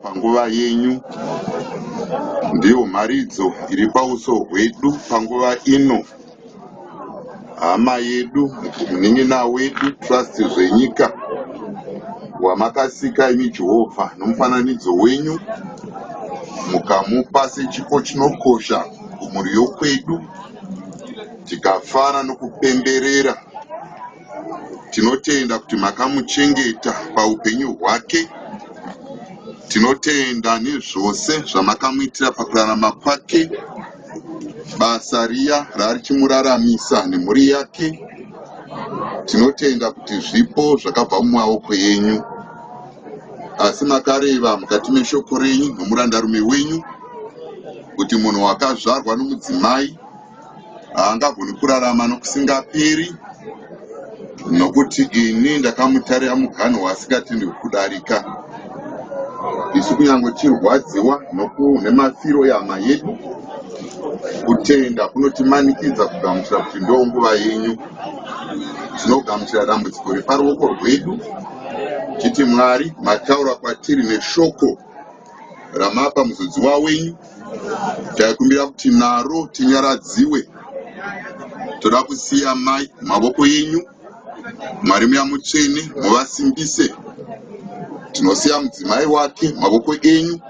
panguva yenyu. Ndiyo mharidzo iri pauso hwedu panguva ino. Hama yedu, munin'ina wedu, Trust Zvenyika, wamakasika imi Jehovha nomufananidzo wenyu, mukamupa sechipo chinokosha kumhuri yokwedu, tikafara nokupemberera. Tinotenda kuti makamuchengeta paupenyu hwake. Tinotenda nezvose zvamakamuitira pakurarama kwake, basa riya raarichimuraramisa nemhuri yake. Tinotenda kuti zvipo zvakabva mumaoko enyu. Asi makareva mukati meshoko renyu nomurandarume wenyu kuti munhu wakazvarwa nomudzimai haangagoni kurarama nokusingaperi, nokuti ini ndakamutarira muganhu waasingatenderwi kudarika. Isu kunyange tichirwadziwa nemafiro ehama yedu, kutenda kunotimanikidza kugamuchira kuti ndonguva yenyu. Tinogamuchira dambudziko reparuoko rwedu tichiti Mwari mataura kwatiri neshoko ramapa muzodziwa wenyu. Taikumbira kuti naro tinyaradziwe. Toda kusiya mai mumavoko enyu. Mwari Mweya Mutsvene muvasimbise. Tinosiya mudzimai wake mumavoko enyu.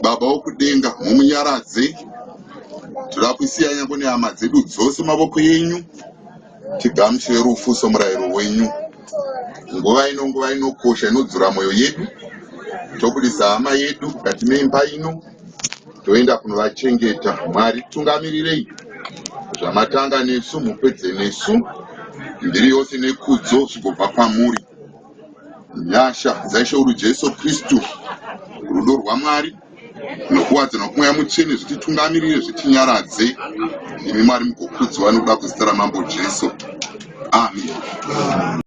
Baba wokudenga mumunyaradze. Toda kusiya nyange nehama dzedu dzose mumavoko enyu. Tigamuchire rufu somurayiro wenyu. Nguva ino nguva inokosha inodzora mwoyo yedu. Tobudisa hama yedu mukati meimba ino toenda kunovachengeta. Mwari tungamirirei zvamatanga nesu mupedze nesu. Mbiri yose nekudzo zvigobva kwamuri. Nyasha dzaIshe wedu Jesu Kristu, rudo rwaMwari nokuwadzana kwoMweya Mutsvene zvititungamirire zvitinyaradze. Imi Mwari mugokudzwa nokuda kwezita raMambo Jesu. Amen.